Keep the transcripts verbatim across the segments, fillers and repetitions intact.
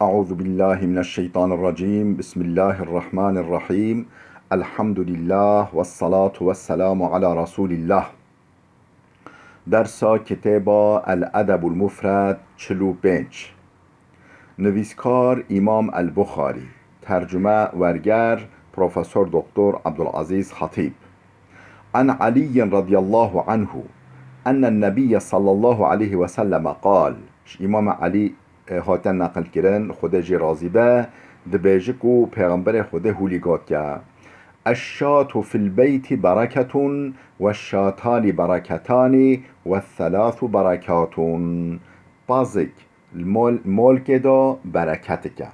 أعوذ بالله من الشيطان الرجيم. بسم الله الرحمن الرحيم. الحمد لله والصلاة والسلام على رسول الله. Dersa kitêba El Edebul Mufred çil û pênc. Nivîskar Îmam El Buxarî. Tercume werger Profesor Doktor Abdulaziz Hatîb. An Aliyyin radiyallahu anhu ennen Nebiyye sallallahu aleyhi ve selleme qal. Ji Îmam Elî, e, hate neqil kirin, Xwedê jê razî be, dibêje ku Pêxemberê Xwedê hûlî gotiye, Eşşatu fil beyti bereketun, weşşatani bereketani, wethelasu berekatun. Pazik li mol-, molkê de bereketik e.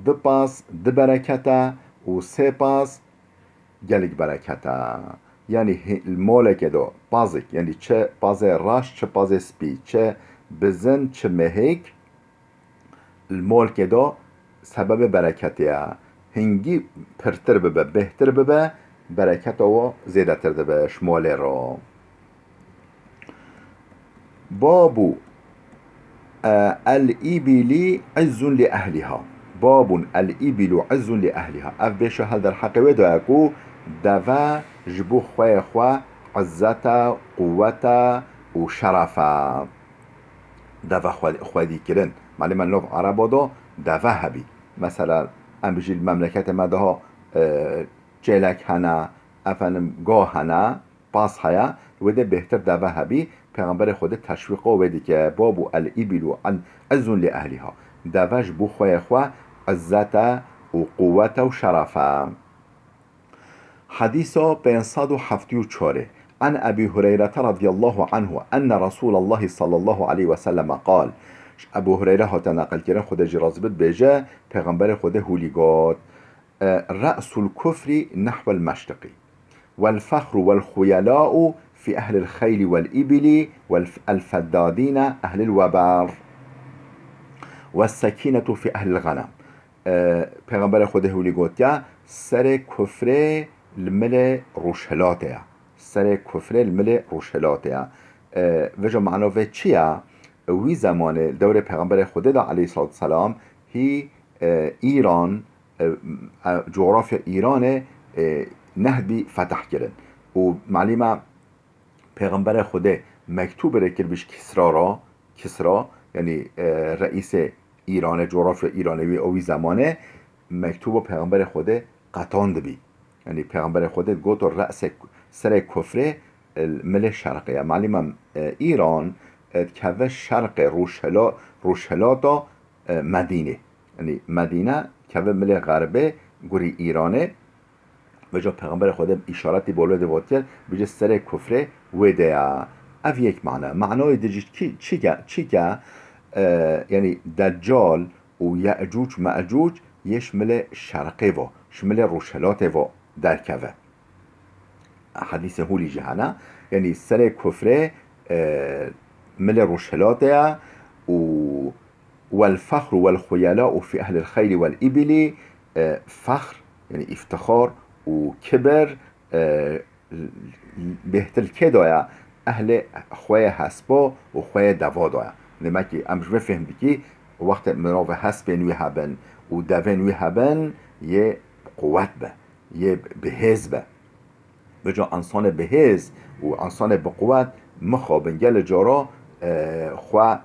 Du pas du bereket e û sê pas gelek bereket e. Yanî hi-, li molekê de pazik, yanî çi pazê reş, çi pazê spî, çi bizin, çi mehêk, li molkê de sebebê bereketê ye. Hingî pirtir bibe, bêhtir bibe, bereketa we zêdetir dibe ji molê re. Babu, e, el-îbîlî izzun li ehliha. Babun el-îbîlu izzun li ehliha. Ev bêşa hel derheqê wê de ye ku deve ji bo xweyê xwe izzet e, quwet e û şeref e. Deve xwe-, xwedî kirin. Malê me nov Ereba de deve hebî. Mesela, em bijî li memleketê me daha, e, çêlek hene, efendim, go hene, pas heye, wê de bêhtir deve hebî, Pêxemberê Xwedê teşwîqa wê dike, Babu el-îbîlu an-, izzun li ehliha. Deve ji bo xweyê xwe izzet e û quwet e û şeref e. Hedîsa pênc sed û heftê û çar. An Ebî Hureyrete radiyallahu anhu enne Resûlallahî sallallahu aleyhi ve selleme qal. Ji Ebû Hureyre hate neqilkirin, Xwedê jî razî bit, dibêje, Pêxemberê Xwedê hûlî got, e, Re'sul kufri nehwel meşriqî. Wel fexru wel xuyela'u fi ehlil xeyli wel îbili wel f-, el feddadîne ehlil weber. Wel sekînetu fi ehlil g'enem. E, Pêxemberê Xwedê hûlî gotiye, serê kufrê li milê rojhilatê ye. Serê kufrê li milê rojhilatê ye. E, vêca mano vê çi ye? Wî zemanê, dewrê Pêxemberê Xwedê de aleyhissalatu selam, hî, e, Îran, e, e, cografya Îranê, e, nehbî feteh kirin. Û malî me Pêxemberê Xwedê mektûb rê kiribî ji Kisra re, Kisra, yanî, e, reîsê Îranê, cografya Îranê wî, o wî zemanê, mektûba Pêxemberê Xwedê qetandibî. Yanî Pêxemberê Xwedê digot, re'sê, serê kufrê, e, milê şerqê ye. Malî me, e, Îran, e, dikeve şerqê rojhila-, rojhilata, e, Medînê. Yanî Medîne dikeve milê xerbê, gurî Îranê. Vêca Pêxemberê Xwedê îşaretî bol wê de votiyê, bije serê kufrê wê de ya. Ev yek mane. Manayê di jî kî-, çi ke, çi ke, e, yanî Deccal û Ye'cûc Me'cûc yê ji milê şerqê ve, ji milê rojhilatê ve derkeve. Hedîsê hûlî jî hene. Yanî serê kufrê, e, milê rojhilatê ye û Wel fexru wel xuyela'u fi ehlil xeylî wel îbîlî, e, fexr, yanî îftixar û kibir, e, bêhtir kê de ye? Ehlê xweyê hespa û xweyê deva de ye. Demekî em ji vê fêhm dikî, wextê mirovê hespên wî hebin û devên wî hebin, yê quwet be, yê bihêz be. Vêca însanê bihêz û însanê biquwet mixabin gelê cara, e, xwe,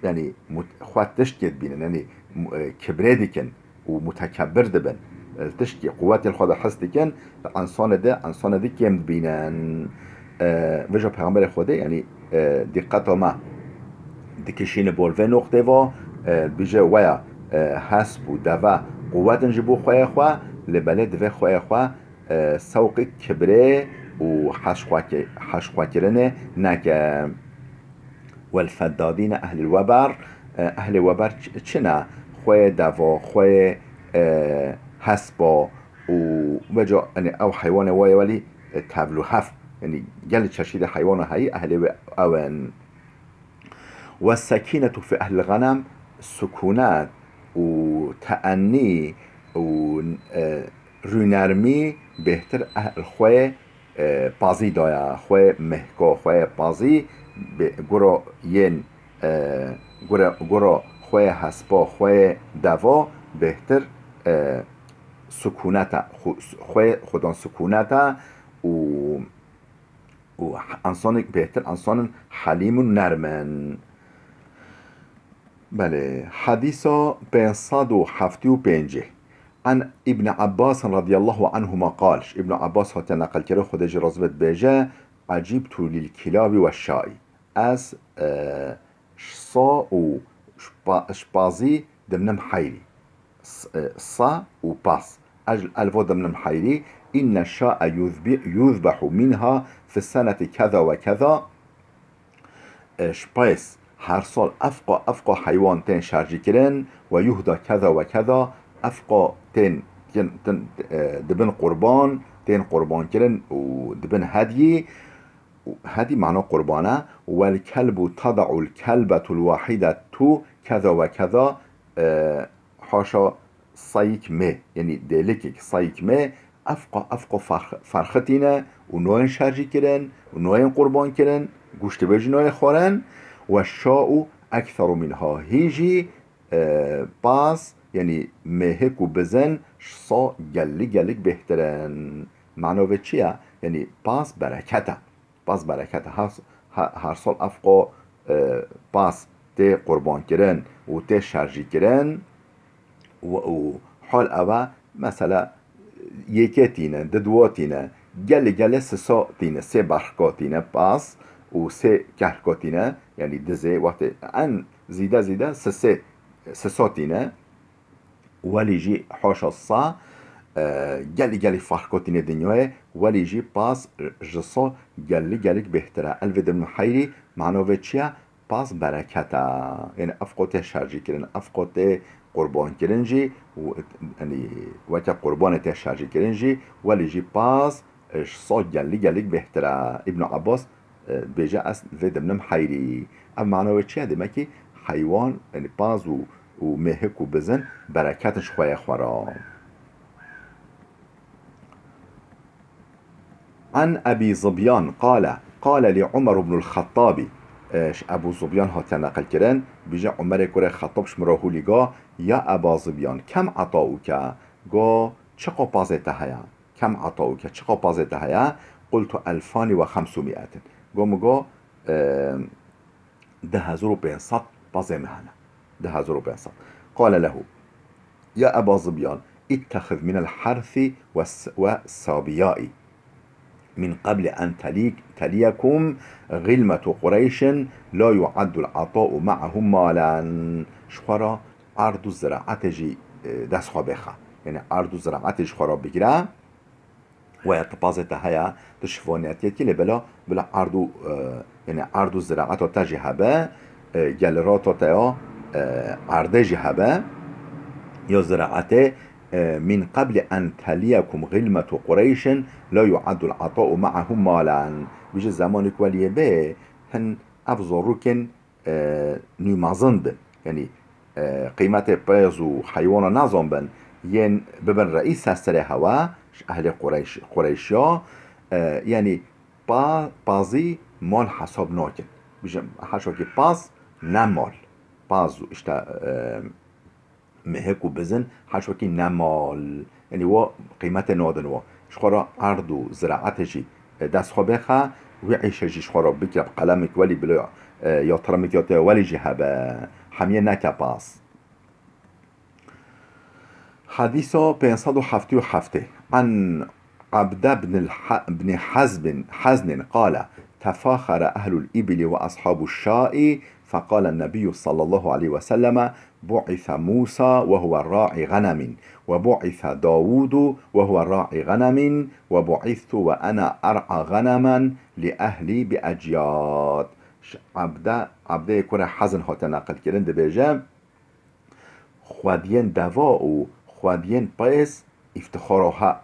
yanî mut-, xwe tiştkê dibînin, yanî mu-, e, kibrê dikin û mutekebir dibin. E, tiştkî quwetê xwe de his dikin, li însanê de, însanê de kêm dibînin. E, vêca Pêxemberê Xwedê, yanî, e, dîqeta me dikişîne bol vê noqtê ve, e, bije weya, e, hesp û deve quwet in ji bo xweyê xwe, lê belê divê xweyê xwe e, sewqî kibrê û heşxweki-, heşxwekirinê neke. Wel feddadîne ehlil weber, e, ehlê weber ç-, çi ne? Xweyê deva, xweyê, e, hespa û veca, yanî ew heywanê wayê welî, e, tevlû hef. Yanî gelê çeşîdê heywana heyî ehlê wê ew in. Ve sekînetu fi ehlil g'enem, sukûnet û teennî û, e, rûnermî bêhtir ehl xweyê, e, pazî daya, xweyê mehko, xweyê pazî bê-, guro yên, e, gure-, guro xweyê hespa, xweyê deva bêhtir, e, sikûnet e, xwe, xwe, xwedan sikûnet e û, û însanek bêhtir însanin helîm û nerm in. Belê, hedîsa pênc sed û heftê û pêncê. An Îbn Abbas radiyallahu anhuma qal, ji Îbn Abbas hatiye neqilkirin, Xwedê jî razî be, dibêje, Ecîbtu lil kîlabî we şaî. Ez, e, ji sa û ji pa-, ji pazî dimnim heyrî. S-, e, sa û paz. Ez, ez li vo dimnim heyrî. Înne şa'e yuzbi-, yuzbehu mînha fi seneti keza we keza. E, ji pez her sal efqa, efqa heywan tên şerjîkirin, we yuhda keza we keza, efqa tên, tên, tên, e, dibin qurban, tên qurbankirin û dibin hedyî. Hedî mana qurbane. Wel kelbu tada'ul kelbetul wahidetu keza we keza, e, haşa sayik mê, yanî dêlikek sayik mê, efqa, efqa ferx-, ferxitîne û noyên şerjî kirin û noyên qurban kirin, goştê wê jî noyê xwarin, we şa'u ekseru minha, hî jî, e, paz, yanî mêhik û bizin ji sa gelî gelik bêhtir in. Mano vê çi ye? Yanî paz bereket e. Paz bereket e. Her, he-, her sal efqo, e, paz tê qurbankirin û tê şerjîkirin û, û hal ew e, mesela, yekê tîne, di duwa tîne, gelê gelê sisa tîne, sê berxka tîne paz û sê kehlka tîne, yanî dizê, wextê en zîde zîde sisê, sisa tîne. Welî jî haşa sa, e, gelî gelî ferq kotînê dinyayê, welî jî paz ji sa gelî gelîk bêhtir e. El vê dimnim heyrî, mano vê çi ye? Paz bereket e. Yanî efqo tê şerjî kirin, efqo tê qurban kirin jî, û, yanî weke qurbanê tê şerjî kirin jî, welî jî paz, e, ji sa gelî gelîk bêhtir e. Îbn Abbas e, dibêje, ez vê dimnim heyrî. Ev mana wê çi ye? Demekî heywan, yanî paz û, û mêhik û bizin bereket in ji xweyê xwe re. An Ebî Zibyan qale, qale lî Umer ibnul Xettabî. E, ji Ebû Zibyan hatiye neqilkirin, dibêje Umerê kurê Xettab ji min re hûlî got, ya Eba Zibyan, kem etauke? Got, çiqa pazê te heye? Kem etauke, çiqa pazê te heye? Qultu elfani ve xemsu mi'etin. Got min got, e, du hezar û pênc sed pazê min hene. Du hezar û pênc sed. Qale lehu, ya Eba Zibyan, ittexiz minel hersi ve s-, ve sabiyai. Min qabli en telik-, teliyekum gilmetu Qureyşin la yu'addul ata'u ma'ahum malen. Ji xwe re erd û ziraetê jî, e, dest xwe bêxe. Yanî erd û ziraetê ji xwe re bigire. Weya tu pazê te heye, tu şivaniyetiyekî lê bila, bila erd û, e, yanî erd û ziraeta te jî hebe, e, gelirata te ya, e, erdê jî hebe, ya ziraetê, e, min qabli en teliyekum gilmetu Qureyşin la yu'addul ata'u ma'ahum malen. Wî ji zemanê ku weliyê bê, hin ev zorrûkên e, nû mezin bin. Yanî, e, qîmetê pez û heywana nazan bin, yên bibin reîs ser serê hewa, ji ehlê Qureyş, Qureyşiya, e, yanî pa-, pazî mal hesab nakin. Bijim, heşokî paz ne mal. Paz û işte, e, mihik û bizin heşokî ne mal. Yanî wa qîmetê nadin wa. Ji xwe re erd û ziraetê jî, e, dest xwe bêxe, wî îşe jî ji xwe re bike bi qelemek welî bila, e, ya tirimik ya te welî jî hebe. Hemiyê neke paz. Hedîsa pênc sed û heftê û heftê. An Abde bin el-Ha-, bin Hazbin, Haznin qale, tefaxere ehlul ibili ve ashabu şai, feqale nebiyyü sallallahu aleyhi ve selleme, bu'ise Musa ve huve ra'i ghanemin, ve bu'ise Davud ve huve ra'i ghanemin, ve bu'istu ve ene er'a ghanemen li ehli bi ecyad. Ji Abde, Abdeyê kurê Hazn hate neqil kirin, dibêje, xwediyên deva û xwediyên pez îftixara he-,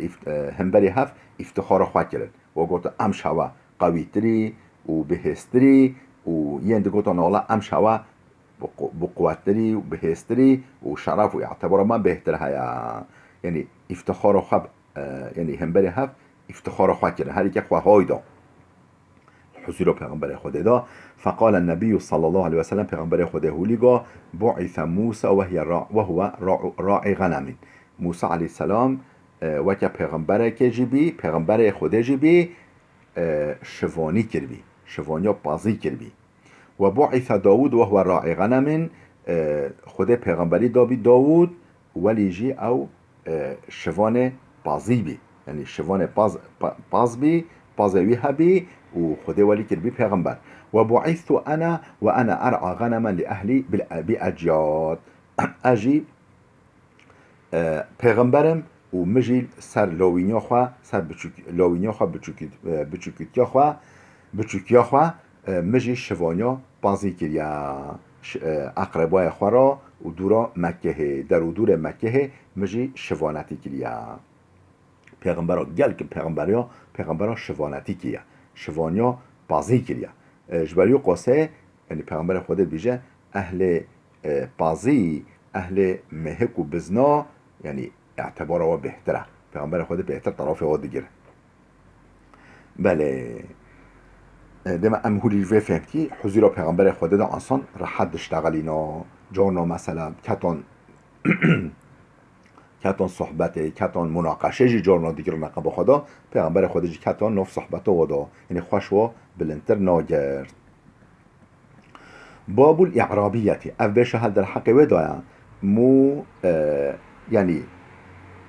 îft-, e, hemberî hev îftixara xwe kirin. We got, em ji hewe qewîtirî û bihêztirî û yên digotan, wela em ji hewe bi qu-, bi quwettirî û bihêztirî û şeref û îtibara me bêhtir heye. Yanî îftixara xwe, e, yanî hemberî hev îftixara xwe kirin. Her yekê xwe hay da. huzûra Pêxemberê Xwedê de. Feqale Nebiyyu sallallahu aleyhi ve sellem, Pêxemberê Xwedê hûlî got, Bu'ise Musa ve hiye ra-, ve huve ra-, ra'i ghenemin. Musa aleyhisselam, e, weke pêxemberekê jî bî, Pêxemberê Xwedê jî bî, e, şivanî kiribî, şivaniya pazî kiribî. Ve bu'ise Dawud ve huve ra'i ghenemin, e, Xwedê pêxemberî dabî Dawud, welî jî ew, e, şivanê pazî bî. Yanî şivanê paz, pa-, paz bî, pazê wî hebî û Xwedê welî kiribî pêxember. Ve bu'istu ene ve ene er'a ghenemen li ehlî bil, bi ecyad. Ez jî, e, pêxember im û min jî ser lawîniya xwe, ser biçûk-, lawîniya xwe, biçûkî-, e, biçûkîtiya xwe, biçûkiya xwe, e, min jî şivaniya pazî kiriye, ş-, e, eqrebaya xwe re û dûra Mekkehê, der û dûrê Mekkehê min jî şivanetî kiriye. Pêxembera, gelkin pêxemberiya, pêxembera şivanetî kiriye. Şivaniya pazî kiriye. E, ji ber wî qasê, yanî Pêxemberê Xwedê dibêje, ehlê, e, pazî, ehlê mehik û bizna, yanî, îtibara we bêhtir e. Pêxemberê Xwedê bêhtir terafê we digirin. Belê. E, dema em hûlî vê fehmkî, huzûra Pêxemberê Xwedê de insan rehet diştexilîna. Carna mesela ketan, ketan sohbetê, ketan munaqeşê jî carna digirina qeba xwe de. Pêxemberê Xwedê jî ketan nav sohbeta we de. Yanî xweş we bilindtir nagirt. Babul i'rabiyetî. Ev bêşa hel derheqê wê de ye. Mû, e, yanî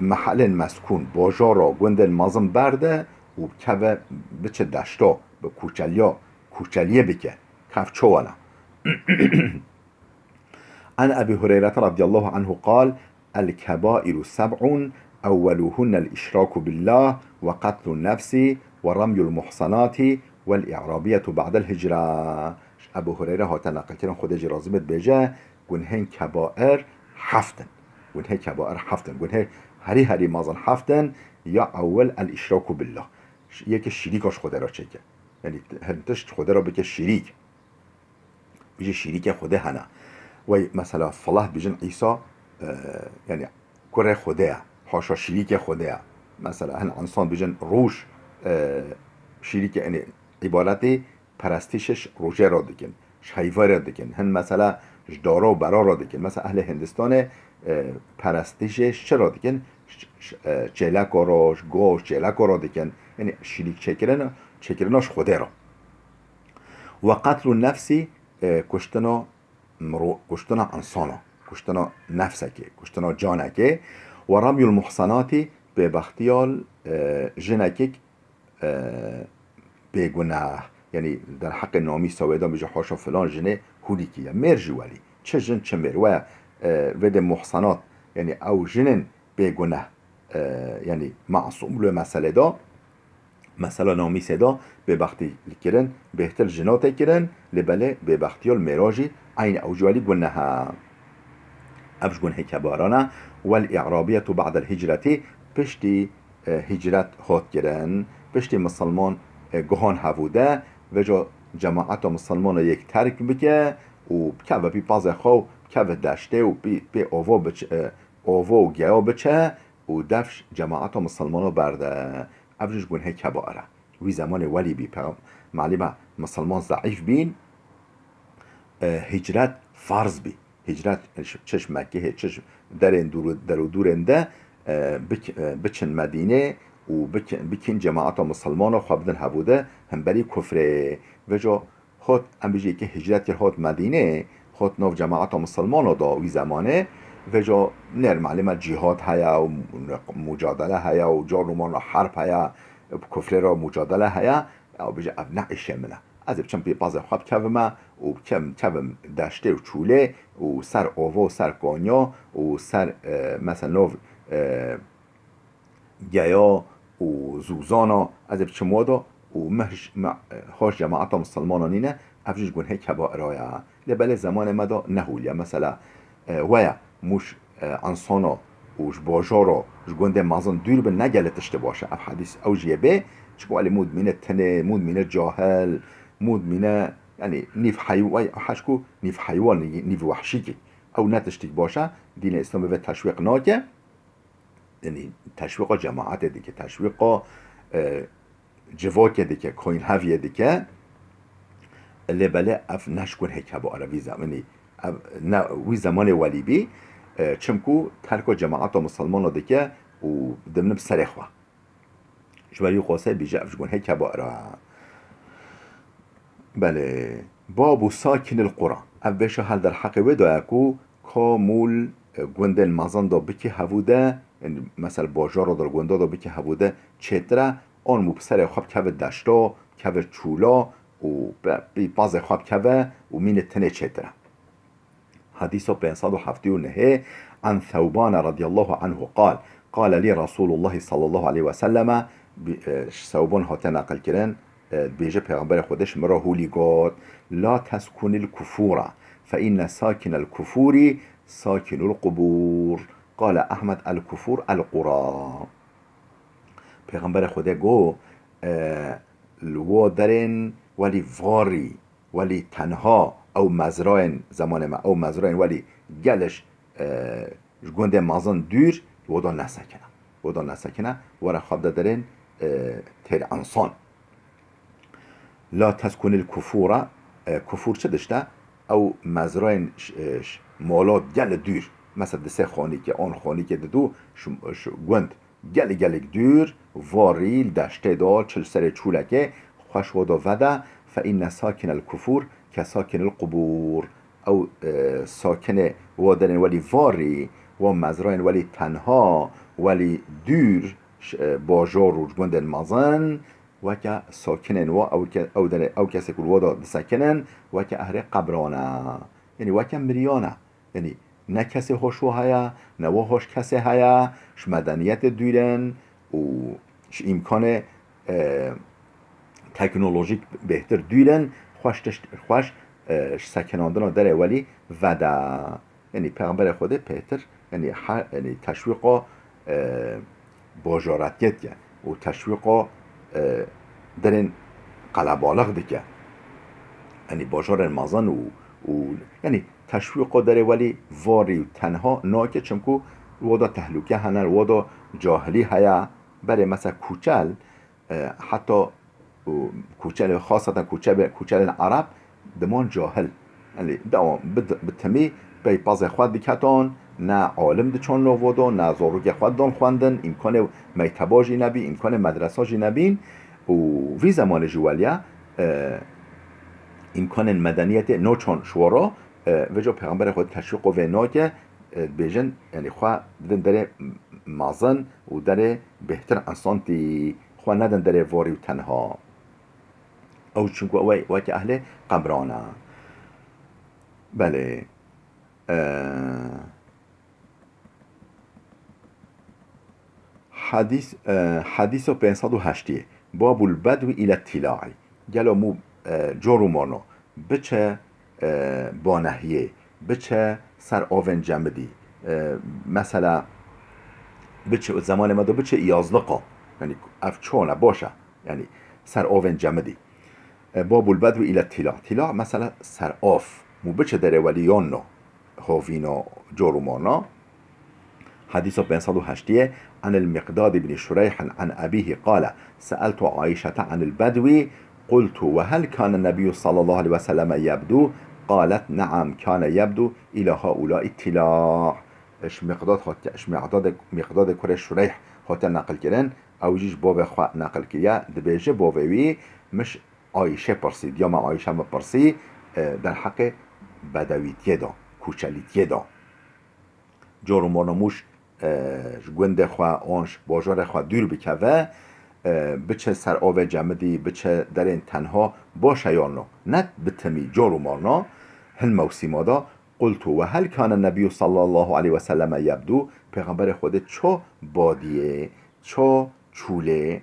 mehelên meskûn, bajara, gundên mezin berde û keve biçe deşta, bi kûçeliya, kûçeliyê bike. Kev çawa ne? An Ebî Hureyre radiyallahu anhu qal, El-kebairu seb'un, ewweluhunne el-işraku billah, ve qatlun nefsi, ve ramyul muhsanati, vel i'rabiyetu ba'del hicra. Ji Ebu Hureyre hate neqilkirin, Xwedê jî razî be, dibêje, gunhên kebair heft in. Gunhê kebair heft in. Gunhê herî herî mezin heft in. Ya ewil el-işraku billah. Ş-, yekê şirîka ji Xwedê re çêke. Yanî hin tişt Xwedê re bike şirîk. Bijî şirîkê Xwedê hene. Wey mesela filah bijin Îsa, e, yanî kurê Xwedê ye. Haşa şirîkê Xwedê ye. Mesela hin insan bijin roj, e, şirîkê, yanî îbaretê perestîşê ji rojê re dikin. Ji heyvê re dikin. Hin mesela ji dara û bera re dikin. Mesela ehlê Hindistanê, e, perestîşê ji çi re dikin? Ji, ji, e, çêleka re, ji go, ji çêleka re dikin. Yanî şirîk çêkirina, çêkirina ji Xwedê re. Ve qetlû nefsî, e, kuştina miro-, kuştina insana, kuştina nefsekê, kuştina canekê. Ve ramyul muhsanatî, bêbextiya, e, jinekik, e, bêguneh. Yanî derheqê namîsa wê de bijî haşa filan jinê hûlîkî ye. Mêr jî welî. Çi jin çi mêr. We, e, vê de muhsanat, yanî ew jinên bêguneh, e, yanî masûm li meselê de, mesela namîsê de bêbextî li kirin, bêhtir jina tê kirin, lê belê bêbextiya li mêra jî eynî ew jî welî guneh e. Ev ji gunhê kebaran e. Wel i'rabiyetu ba'del hicretî, piştî, e, hicret hat kirin, piştî misilman, e, guhan hebû de, vêca cemaeta misilmana yek terk bike û bikeve pî pazê xwe û bikeve deştê û pî, pê ava biç-, e, ava û geya biçe û dev ji cemaeta misilmana berde. Ev jî ji gunhê kebair e. Wî zemanê welî bî, peyam-, malî me misilman zeîf bîn, e, hicret farz bî. Hicret, çi ji Mekkehê, çi ji derên dûr-, der û dûrên de, e, bik-, e, biçin Medînê û bik-, bikîn cemaeta misilmana xwe bidin hebû de hemberî kufrê. Vêca hot, em bijî ki hicret kir, hot Medînê, hot nav cemaeta misilmana da wî zemanê, vêca nêr malî me cîhad heye û mucadele heye û car nûmana herb heye, bi kufrê re mucadele heye, ew bijî ev ne îşê min e. Ez ê biçim pê pazê xwe bikevime û bikem, kevim deştê û çûlê û ser ova û ser kanya û ser, e, mesela nav, e, geya û zûzana, ez ê biçim wada û meh-, me-, hoş cemaeta misilmana nîne, ev jî ji gunhê kebaira ye. Lê belê zemanê me de nehûliye. Mesela, e, weya mûş, e, insana û ji bajara, ji gundê mezin dûr bin, ne gelê tiştê baş e. Ev hedîs ew jî yê bê, çiku elî mû dimîne tinê, mû dimîne cahil, mû dimîne, yanî nîv heyw-, wey, heşku nîv heywan, nîv wehşîkî. Ew ne tiştîk baş e, dînê Îslamê vê teşwîq nake. Yanî teşwîqa cemaetê dike, teşwîqa, e, civakê dike, koyînheviyê dike. Lê belê ev ne ji gunhê kebû erevî zeminî. Ev ne wî zemanê welî bî, e, çimku terko cemaeta misilmana dike û dimnib serê xwe. Ji ber wî qosê bîje ev ji gunhê kebû era. Belê. Babu sakinil qura. Ev bêşa hel derheqê wê daye ku kamûl, e, gundên mezin de bikî hevû de, yani, mesela bajara de, gunda de bikî hevû de çêtir e, an mû bi serê xwe bikeve deşto, bikeve çûla û bi, bi pazê xwe bikeve û mînê tenê çêtir e. Hadîsa pênc sed û heftê û nehê, an Thewbana radiyallahu anhu qal, qale lî Rasulullah sallallahu aleyhi ve selleme, bi, e, ji Thewban hate naqil kirin, e, dibêje Pêxemberê Xwedê ji min re hûlî got, la teskunil kufura, fe inne sakinel kufuri sakinul qubur. Qale Ahmed, el kufur el qura. Pêxemberê Xwedê got, e, li wo derên welî varî, welî tenha ew mezrayên, zemanê me, ew mezrayên welî geliş, e, ji gundê mezin dûr, li wo da nesekine. Wo da nesekine, were xwe bide derên, e, têr ensan. La teskunil kufura, e, kufur çi dişte? Ew mezrayên ş-, e, ş-, mala gelê dûr. Mesela di sê xanîkê, on xanîkê didu, ş-, ş-, gund gelê gelek dûr, varî, li deştê de, çi li serê çûlekê, xweş wo da vede, fe inne sakinel kufur ke sakinil qubur. Ew, e, sakinê wo derên welî varî, wo mezrayên welî tenha, welî dûr, ş-, e, bajar û gundên mezin, weke sakinên wa, ew ke-, ew derê, ew kesê ku li wa da disekinin, weke ehlê qebran e. Yanî weke miriyan e. Yanî ne kesê hoş wa heye, ne wa hoş kesê heye, ji medeniyetê dûr in û ji îmkanê, e, teknolojîk bêhtir dûr in, xweş tişt, xweş, e, ji sekinandina derê welî vede. Yanî Pêxemberê Xwedê pêtir, yanî he-, yanî teşwîqa, e, bajaretiyê dike û teşwîqa, e, derên qelebalix dike. Yanî bajarên mezin û, û, yanî teşwîqa derê welî varî û tenha nake, çimku wo da tehlûke hene, wo da cahilî heye. Berê mesela kûçel, e, heta û kûçelê, xaseten kûçebe-, kûçelên Ereb diman cahil. Yanî dewam bi, bi timî pey pazê xwe diketan, ne alim diçon nava da, ne zarokê xwe didan xwendin, îmkanê mekteba jî nebî, îmkanê medresa jî nebîn û vî zemanê jî weliye, e, îmkanên medeniyetê naçon ji wa re, e, vêca Pêxemberê Xwedê teşwîqa vê nake, e, dibêjin, yanî xwe didin derê mezin û derê bêhtir ensan tî, xwe nedin derê varî û tenha. Ew çimku ew ê weke ehlê qebran e. Belê. E, Hadîs, e, hadîsa pênc sed û heştê. Babul bedwi île tîlaî. Gelo mû, e, cor û marno biçe, e, banehiyê, biçe ser avên cemidî. E, mesela biçe, zemanê me de biçe yazliqa. Yanî ev çon e, baş e. Yanî ser avên cemidî. E, babul bedwi île tîla. Tîla mesela ser av. Mû biçe derê welî yon no. Hovîna cor û marna. Hadîsa pênc sed û heştê, an el Miqdad ibn Şureyh an abihi qale, seeltu Aişete anil bedwi, qultu ve hel kane nebiyyu sallallahu aleyhi ve selleme yebdu? Qalet, neam, kane yebdu ila haulai tila. Ji Miqdad hatiye, ji Miqdadê, Miqdadê kurê Şureyh hatiye neqil kirin, ew jî ji bavê xwe neqil kiriye, dibêje bavê wî, min ji Ayşe pirsî, diya me Ayşe min pirsî, e, derheqê bedewîtiyê de, kûçelîtiyê de. Cor û marna mû ji, e, ji gundê xwe, an ji bajarê xwe dûr bikeve, e, biçe ser avê cemidî, biçe derên tenha, baş e yan no? Ne bi timî, cor û marna, hin mewsîma de, qultu ve hel kane nebiyyu sallallahu aleyhi ve selleme yebdu, Pêxemberê Xwedê ço badiyê, ço çûlê,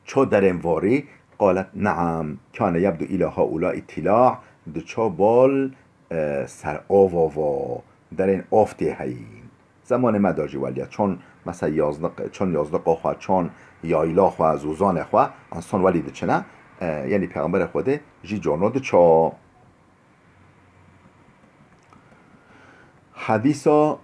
ço derên varî? Qalet, neam, kane yebdu ila haulai tila, diço bol, e, ser ava va, derên av tê heyîn. Zemanê me de jî weliye, çon mesela yazliq, çon yazliqa xwe, çon yayla xwe, zûzanê xwe, ensan welî diçine, e, yanî Pêxemberê Xwedê jî corno diço. Hadîsa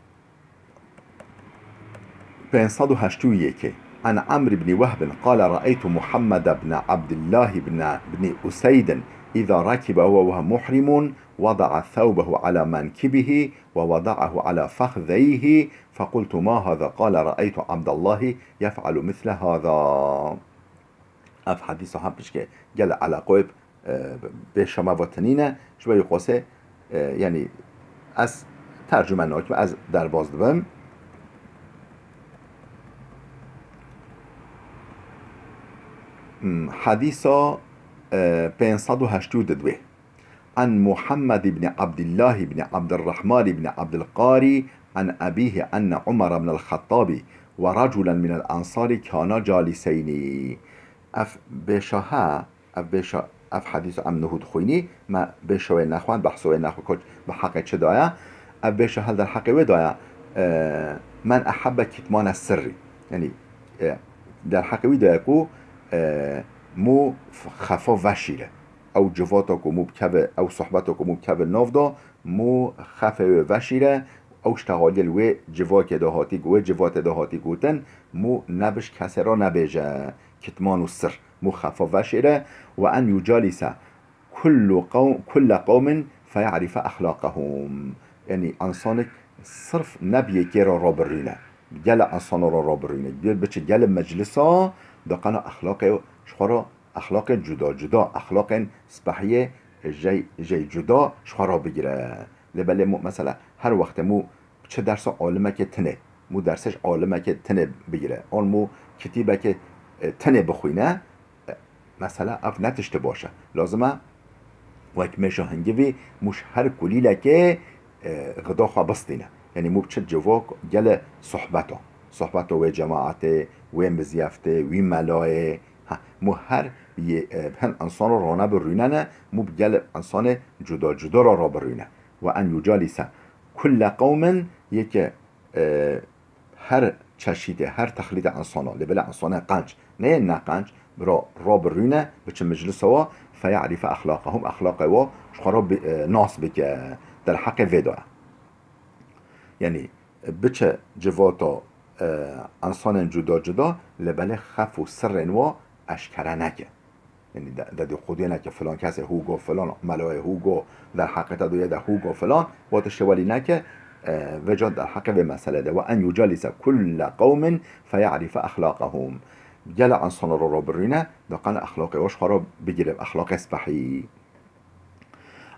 pênc sed û heştê û yekê. An Amr ibn Wehb qale, re'eytu Muhammed ibn Abdullah ibn, ibn Useyd إذا ركب وهو محرم وضع ثوبه على منكبه ووضعه على فخذيه، فقلت: ما هذا؟ قال: رأيت عبد الله يفعل مثل هذا. Ev hedîsa hem pişke gel eleqoyê, e, bê şema ve tenîne, ji bo yê qosê, e, yanî ez tercüme nakim, ez derbaz dibim. Hmm, hedîsa, e, pênc sed û heştê û du. عن محمد بن عبد الله بن عبد الرحمن بن عبد القاري عن أبيه أن عمر بن الخطاب ورجلا من الأنصار كانا جالسين. Ev bêşa he, ev bêşa, ev hedîs em niho dixwînî, me bêşa wê nexwend, behsa wê nexwe, koç bi heqê çi daye. Ev bêşa hel derheqê wê daye, e, men ehebbe kitmane sirrî. Yanî, e, derheqê wî daye ku, e, mû xefa veşîre. Ew civata ku mû bikeve, ew sohbeta ku mû bikeve nav de, mû xefê wê veşîre, ew ştexaliyê li wê civakê de hatî, wê civatê de hatî gotin, mû nebiş kesê re nebêje kitman û sir, mû xefa veşêre, we en yucalise kullu qew-, kulle qewmin feye'rife exlaqehum. Yanî insanek sirf nebiyekê re rabirîne. Gele insana re rabirîne. Gel biçe gele meclisa, da qena exlaqê ji xwe re, exlaqên cuda cuda, exlaqên spehiyê jey, jey cuda ji xwe re bigire. Lê belê mû mesela her wextê mû çi dersa alimekê tinê, mû dersê ji alimekê tinê bigire, an mû kitîbekê, e, tinê bixwîne, e, mesela ev ne tiştê baş e. Lazim e wek mêşa hingivî mû ji her kulîlekê, e, xida xwe bistîne. Yanî mû biçe civak gele sohbeta. Sohbeta wê cemaetê, wê mizyeftê, wî melayê. Ha, mû her yê, e, hin insano rane bi rûnene, mû bi gel insanê cuda cuda re rabirûne. Ve en yucalise kulle qewmin, yeke, e, her çeşîtê, her texlîtê insana, lê belê insanê qenc, neyê ne qenc, bira rabirûne, biçe meclisa wa, feye'rife exlaqehum, exlaqê wa ji xwe re bi, e, nas bike, derheqê vê de ye. Yanî, biçe civata, e, insanên cuda cuda, lê belê xef û sirrên wa eşkere neke. Yanî de-, dedîqûdiyê neke, filan kesê hû got, filan melayê hû got, derheqê te duyê de hû got filan, wa tiştê welî neke, e, vêca derheqê vê meselê de. Ve en yucalise kulle qewmin feye'rife exlaqehum. Gele insana ro ro birîne, da qene exlaqê wa ji xwe ro bigire, exlaqê spehî.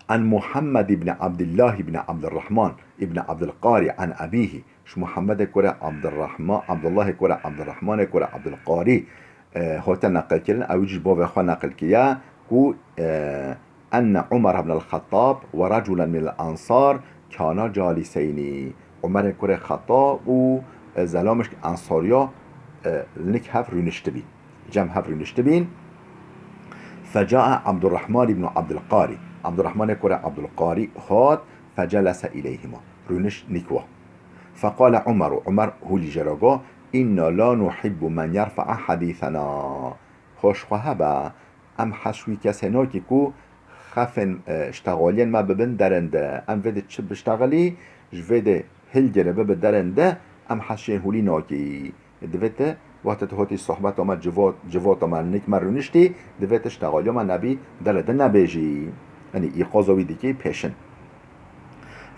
An Muhammed ibn Abdullah ibn Abdurrahman ibn Abdulqari an abihi. Ji Muhammedê kurê Abdurrahman, Abdullahê kurê Abdurrahmanê kurê Abdulqari, e, hate neqil kirin, ew jî ji bavê xwe neqil kiriye ku, e, enne Umar ibn al-Xettab ve raculen min al-Ansar kana caliseynî. Umerê kurê Xettab û, e, zelamişk Ensariya, e, nik hev rûniştibî. Cem hev rûniştibîn. Fecae Abdurrahman ibn Abdulqari. Abdurrahmanê kurê Abdulqari hat, fecelese ileyhima. Rûniş nik wa. Feqale Umeru. Umer hûlî jê re got, inna la nuhibbu men yerfa'a hadîsena. Hoş xwe hebe, em hez wî kesê nakî ku xefên, e, ştexaliyên me bibin derên de. Em vê de çi biştexilî, ji vê de hilgire bibe derên de, em hez şên hûlî nakî. Divê te, wextê tu hatî sohbeta me, civat-, civata me, nik me rûniştî, divê te ştexaliya me nebî, dere de nebêjî. Yanî îqaza wî dikî pêşin.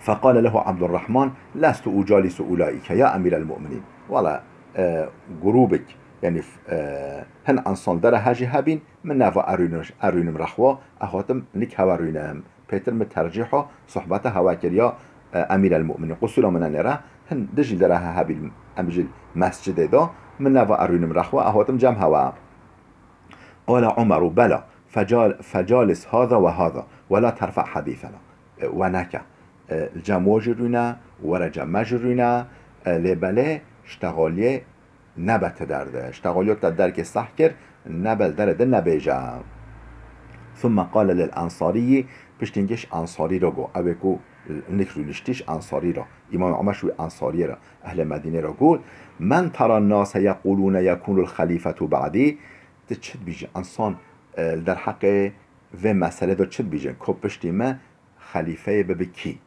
Feqale lehu Abdurrahman, lestu ucalisu ulaike ya emîrel mu'minîn. Wala, e, grûbik, yanî, e, hin ensan dere hejî hebîn, min neva erûnim, erûnim rexwa, e hatim nik hewe rûnim. Pêtir min tercîha sohbeta hewe kiriya, e, Emîrel Mu'minîn. Qusûra min e nêre, hin dijî dere he hebî, em bijî mescidê de, min neva erûnim rexwa, e hatim cem hewe. Qale Umeru, bela, fecal-, fecalis haza ve haza, ve la terfa hadîsena. E, we neke. E, li cem we jî rûne, were cem me jî rûne, e, lê belê ştexaliyê nebe ti der de. Ştexaliya te derkê seh kir, nebe li dere de nebêje. Thumme qale lil Ensariyî, piştî hingê ji Ensarî re got, ew ê ku nik rûniştî ji Ensarî re, Îmam Umer ji wî Ensariyê re, ehlê Medînê re got, men tera nase yeqûlûne yekûnul xelîfetu ba'dî, tu çi dibîjî, ensan, e, li derheqê vê meselê de çi dibîjin, ku piştî me xelîfeyê bibe kî?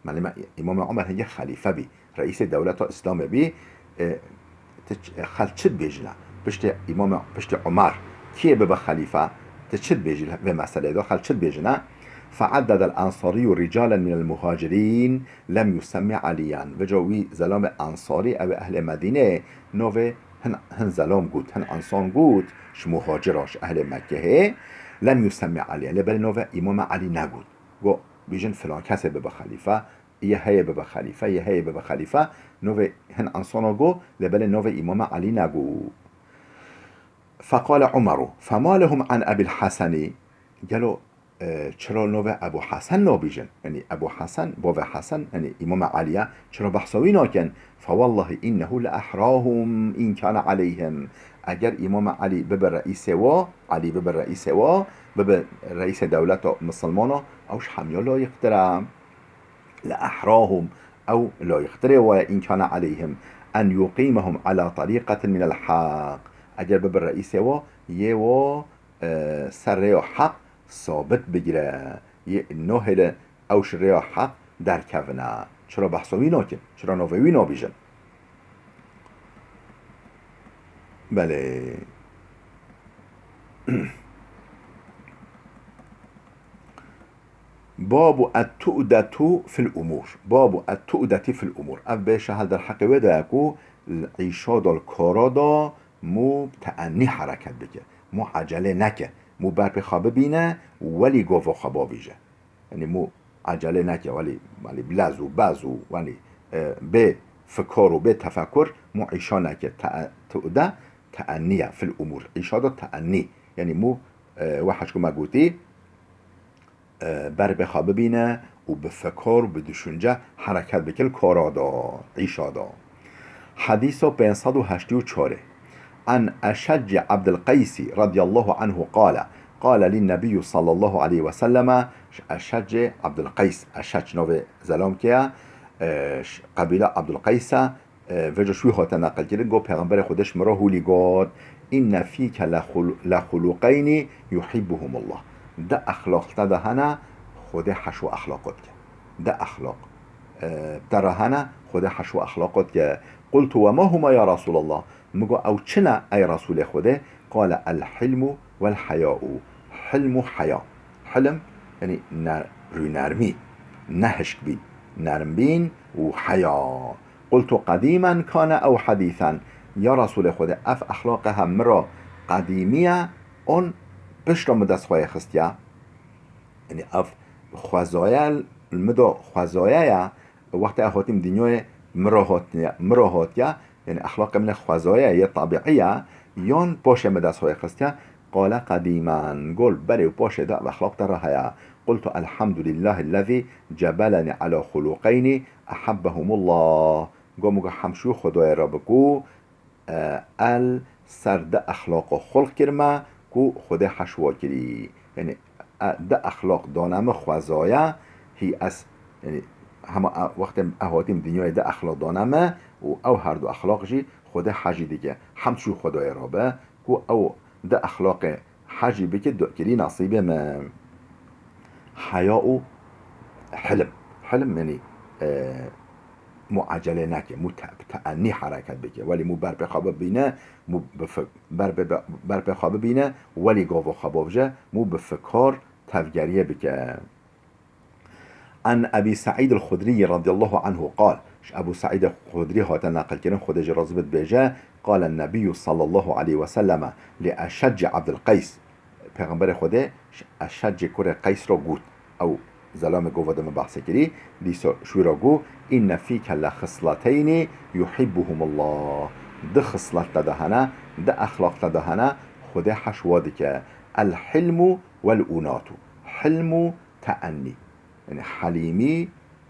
Melê me, Îmam Omer hingê xelîfe bî, reîsê dewleta Îslamê bî, e, ti ç-, e, xelk çi dibêjine? Piştê Îmam, piştê Omer kî yê bibe xelîfe? Tu çi dibêjî li vê meseleyê de? Xelk çi dibêjin, ha? فعدد الأنصاري رجالا من المهاجرين لم يسم عليا. Vêca wî zelamê Ensarî, ew ê ehlê Medîneyê, navê hin, hin zelam got, hin însan got, ji muhacira, ji ehlê Mekkehê, لم يسم عليا. Lê belê navê Îmam Elî negot. Got, bêjin filan kesê bibe xelîfe, yê heye bibe xelîfe, yê heye bibe xelîfe. Navê hin însana got, lê belê navê Îmam Elî negot. فقال عمر: فما لهم عن أبي الحسن؟ Gelo, e, çira navê Ebû Hesen nabêjin? Yanî Ebû Hesen, bavê Hesen, yanî Îmam Elî ye, çira behsa wî nakin? فوالله إنه لأحراهم إن كان عليهم. Eger Îmam Elî bibe reîsê wa, Elî bibe reîsê wa, bibe reîsê dewleta misilmana, ew ji hemiya layiqtir e. لأحراهم، ew layiqtirê wa ye, إن كان عليهم أن يقيمهم على طريقة من الحق. Eger bibe reîsê wa, yê wa, e, ser rêya heq sabit bigire, yê nahêle ew ji rêya heq derkevine. Çira behsa wî nakin? Çira navê wî nabêjin? Belê. باب التؤدة في الأمور. باب التؤدة في الأمور. Ev bêşe hel derheqê wê de ye ku îşa da, li kara da mû bi teennî hereket bike. Mû ecelê neke. Mû ber pê xwe bibîne, welî gava xwe bavêje. Yanî mû ecelê neke, welî, welî bi lez û bez û, welî, e, bê fikar û bê tefekur, mû îşa neke. Te-, tu'de teennî ye, fil umûr. Îşa da teennî. Yanî mû, e, weha ku me gotî, e, ber bê xwe bibîne û bi fikar, bi düşünce hereket bike li kara da, îşa da. Hedîsa pênc sed û heştê û çar. عن أشج عبد القيس رضي الله عنه قال: قال لي النبي صلى الله عليه وسلم. Ji Eşecê Abdulqeys, Eşec navê zelamkê ye, e, ji qebîla Abdulqeys e, e, vêca ji wî hate neqilkirin, got, Pêxemberê Xwedê ji min re hûlî got: إن فيك لخل-، لخلقين يحبهم الله. Du exlaq te de hene, Xwedê heş û exlaqat dike. Du exlaq, e, te re hene, Xwedê heş û exlaqat dike. قلت: وما هما يا رسول الله؟ Min got, ew çi ne, ey Resûlê Xwedê? قال: الحلم والحياء. Hilm û heya. Hilm, yanî ne-, rûnermî, nehişkbîn, nermbîn û heya. قلت: قديما كان أو حديثا؟ Ya Resûlê Xwedê, ev exlaqe he min re qedîmî ye, an pişta min dest xwe yê xistiye? Yanî ev xwezaya li min de xwezaya ye, wextê ez hatîm dinyayê min re hatiye, min re hatiye, yanî exlaqê min ê xwezaya ye, yê tebîî ye, yan paşê min dest xwe yê xistiye? قال: قديما. Got, berê û paşê de ev exlaq te re heye. قلت: الحمد لله الذي جبلني على خلقين أحبهم الله. Got, min got, hemd ji Xwedayê re be ku, e, el ser du exlaqa xulq kirime ku Xwedê heş wa kirî. Yanî, e, du exlaq dane min xwezaya, hî ez, yanî, hema, e, wextê ez hatîm dinyayê du exlaq dane min û ew her du exlaq jî Xwedê hejî dike. Hemd ji Xwedayê re be ku ew du exlaqê hejî bike, du kirî nesîbê min. Heya û hilm. Hilm, yanî, e, mû ecelê neke, mû te-, bi teennî hereket bike. Welî mû ber pê xwe bibîne, mû bi fi-, ber pê, ber pê xwe bibîne, welî gava xwe bavije, mû bi fikar tevgeriyê bike. عن أبي سعيد الخدري رضي الله عنه قال. Ji Ebû Seîdê Xudrî hate neqilkirin, Xwedê jê razî be, dibêje: قال النبي صلى الله عليه وسلم لأشج عبد القيس. Pêxemberê Xwedê ji Eşecê kurê Qeys re got, ew zelamê gova de min behsê kirî, dîsa ji wî re got, إن فيك لخصلتين يحبهم الله. Du xislet te de hene, du exlaq te de hene, Xwedê heş wa dike. الحلم والأناة. Hilm û teennî. Yanî helîmî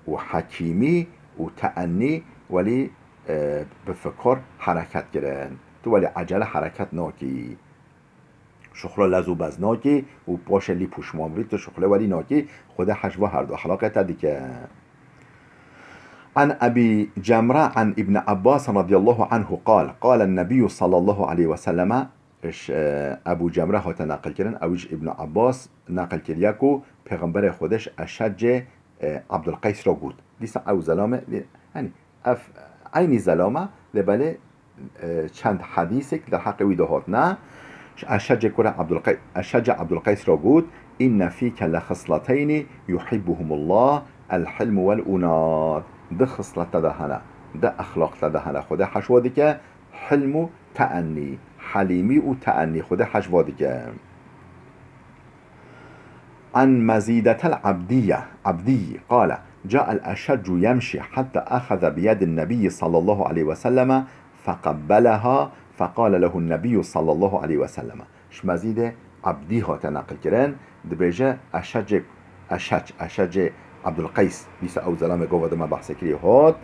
û hekîmî û teennî, welî, e, bi fikar hereket kirin. Tu welî ecele hereket nakî. Şuxla lez û bez nakî û paşê lî pûşman bî, tu şuxlê welî nakî, Xwedê heş va her du exlaqê te dike. عن أبي جمرة عن ابن عباس رضي الله عنه قال: قال النبي صلى الله عليه وسلم. Ji, e, Ebû Cemre hate neqilkirin, ew ji Îbn Abbas neqil kiriye ku Pêxemberê Xwedê ji Eşecê, e, Abdulqeys re got. Dîsa ew zelame, yanî ev eynî zelame, lê belê, e, çend hedîsek derheqê wî de hatine. Eşecê kura Abdulqey-, Eşecê Abdulqeys ra got, "İnne fîke le xisleteyni yuhibbuhumullah, el hilmu vel unat." Di xislet te de hene, di exlaq te de hene, Xwedê heşwa dike, hilm û teennî, helîmî û teennî, Xwedê heşwa dike. عن مزيدة العبدية، عبدي، قال: جاء الأشج يمشي حتى أخذ بيد النبي صلى الله عليه وسلم فقبلها، فقال له النبي صلى الله عليه وسلم. Ji Mezîdê Ebdî hate neqilkirin, dibêje, Eşecê, Eşec, Eşecê Ebdulqeys, dîsa ew zelamê gava de me behsê kirî hat,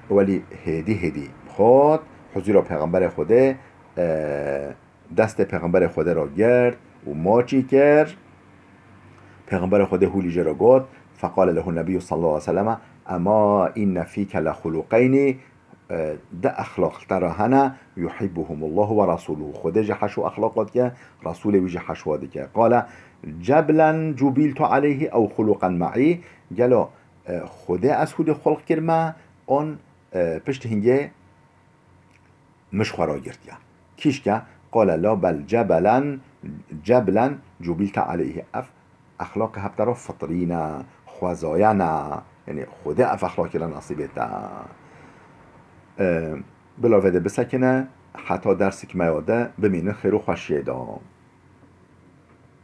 welî hêdî hêdî hat, huzûra Pêxemberê Xwedê, e, destê Pêxemberê Xwedê ra girt û maçî kir. Pêxemberê Xwedê hûlî jê re got, فقال له النبي صلى الله عليه وسلم: أما إن فيك لخلقين، e, di exlaq te re hene, يحبهم الله ورسوله، Xwedê jî heş û exlaq dike, Resûlê wî jî heş wa dike. قال: جبلا جبلت عليه أو خلقا معي؟ Gelo, e, Xwedê ez hûdê xulq kirime, an, e, pişt hingê min ji xwe ra girtiye. Kîşke, قال: لا بل جبلا، جبلا جبلت عليه. Ev exlaqê hevdera fitrî ne, xwezaya ne. Yanî Xwedê ev exlaqê li nasîbê te. E, bila vê de bisekine, heta dersik me ya de bimînin xêr û xweşiyê de.